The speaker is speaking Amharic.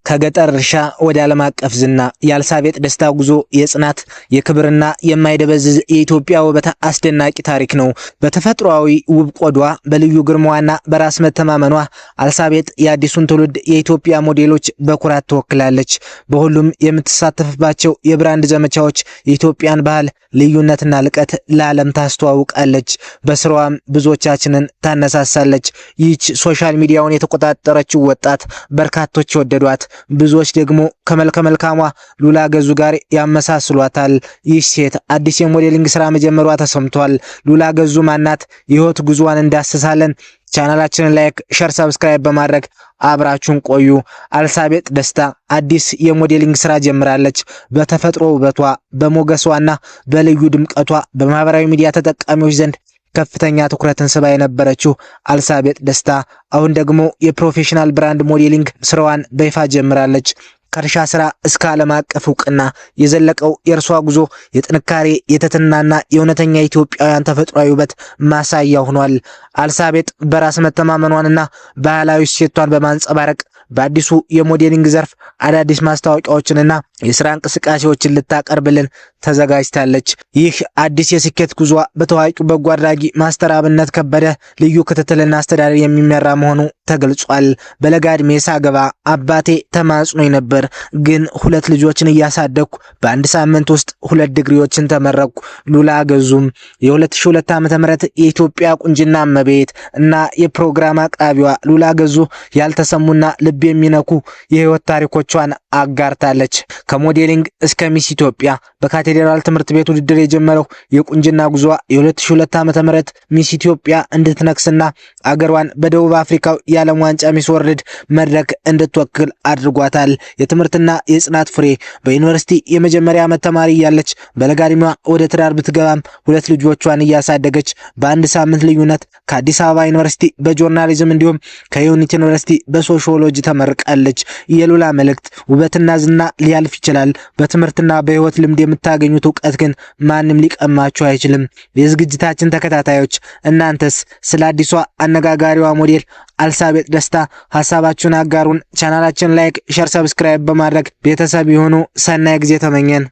ከገጠር እርሻ ወደ ዓለም አቀፍ ዝና የኤልሳቤጥ ደስታ ጉዞ የጽናት፣ የክብርና የማይደበዝዝ የኢትዮጵያ ውበት አስደናቂ ታሪክ ነው። በተፈጥሯዊ ውብ ቆዳዋ፣ በልዩ ግርማዋና በራስ መተማመኗ ኤልሳቤጥ የአዲሱን ትውልድ የኢትዮጵያ ሞዴሎች በኩራት ትወክላለች። በሁሉም የምትሳተፍባቸው የ brand ዘመቻዎች የኢትዮጵያን ባህል፣ ልዩነትና ልቀት ለዓለም ታስተዋውቃለች። በስራዋም ብዙዎቻችንን ታነሳሳለች። ይህች social media ውን የተቆጣጠረችው ወጣት በርካቶች የወደዷት፣ ብዙዎች ደግሞ ከመልከ መልካሟ ሉላ ገዙ ጋር ያመሳስሏታል። ይህ ሴት አዲስ የ modeling ስራ መጀመሯ ተሰምቷል። ሉላ ገዙ ማናት? የህይወት ጉዞዋን እንዳስሳለን። ቻናላችንን like፣ share፣ subscribe በማድረግ አብራችሁን ቆዩ። ኤልሳቤጥ ደስታ አዲስ የ modeling ስራ ጀምራለች። በተፈጥሮ ውበቷ፣ በሞገሷና በልዩ ድምቀቷ በማህበራዊ ሚዲያ ተጠቃሚዎች ዘንድ ከፍተኛ ትኩረትን ስባ የነበረችው ኤልሳቤጥ ደስታ አሁን ደግሞ የ professional brand modeling ስራዋን በይፋ ጀምራለች። ከእርሻ ስራ እስከ ዓለም አቀፍ እውቅና የዘለቀው የእርሷ ጉዞ የጥንካሬ፣ የትህትናና የእውነተኛ ኢትዮጵያውያን ተፈጥሯዊ ውበት ማሳያ ሆኗል። ኤልሳቤጥ በራስ መተማመኗንና ባህላዊ እሴቷን በማንጸባረቅ በአዲሱ የ modeling ዘርፍ አዳዲስ ማስታወቂያዎችንና የስራ እንቅስቃሴዎችን ልታቀርብልን ተዘጋጅታለች። ይህ አዲስ የስኬት ጉዟ በታዋቂው በጎ አድራጊ ማስተር አብነት ከበደ ልዩ ክትትልና አስተዳደር የሚመራ መሆኑ ተገልጿል። በለጋ ዕድሜ ሳገባ አባቴ ተማጽኖኝ ነበር፣ ግን ሁለት ልጆችን እያሳደግኩ በአንድ ሳምንት ውስጥ ሁለት ዲግሪዎችን ተመረቅኩ። ሉላ ገዙም የ2002 ዓ.ም የኢትዮጵያ ቁንጅና እመቤት እና የፕሮግራም አቅራቢዋ ሉላ ገዙ ያልተሰሙና ልብ የሚነኩ የህይወት ታሪኮቿን አጋርታለች። ከ modeling እስከ ሚስ ኢትዮጵያ በካቴድራል ትምህርት ቤት ውድድር የጀመረው የቁንጅና ጉዟ የ2002 ዓ.ም ሚስ ኢትዮጵያ እንድትነግስና አገሯን በደቡብ አፍሪካው የዓለም ዋንጫ ሚስ ወርልድ መድረክ እንድትወክል አድርጓታል። የትምህርትና የጽናት ፍሬ በዩኒቨርሲቲ የመጀመሪያ ዓመት ተማሪ እያለች በለጋ ዕድሜዋ ወደ ትዳር ብትገባም ሁለት ልጆቿን እያሳደገች በአንድ ሳምንት ልዩነት ከአዲስ አበባ ዩኒቨርሲቲ በ journalism እንዲሁም ከዩኒቲ ዩኒቨርሲቲ በሶሺዮሎጂ ተመርቃለች። የሉላ መልእክት ውበትና ዝና ሊያልፍ ይችላል። በትምህርትና በህይወት ልምድ የምታገኙት እውቀት ግን ማንም ሊቀማችሁ አይችልም። የዝግጅታችን ተከታታዮች እናንተስ ስለ አዲሷ አነጋጋሪዋ ሞዴል ኤልሳቤጥ ደስታ ሀሳባችሁን አጋሩን። ቻናላችን like፣ share፣ subscribe በማድረግ ቤተሰብ የሆኑ ሰናይ ጊዜ ተመኘን።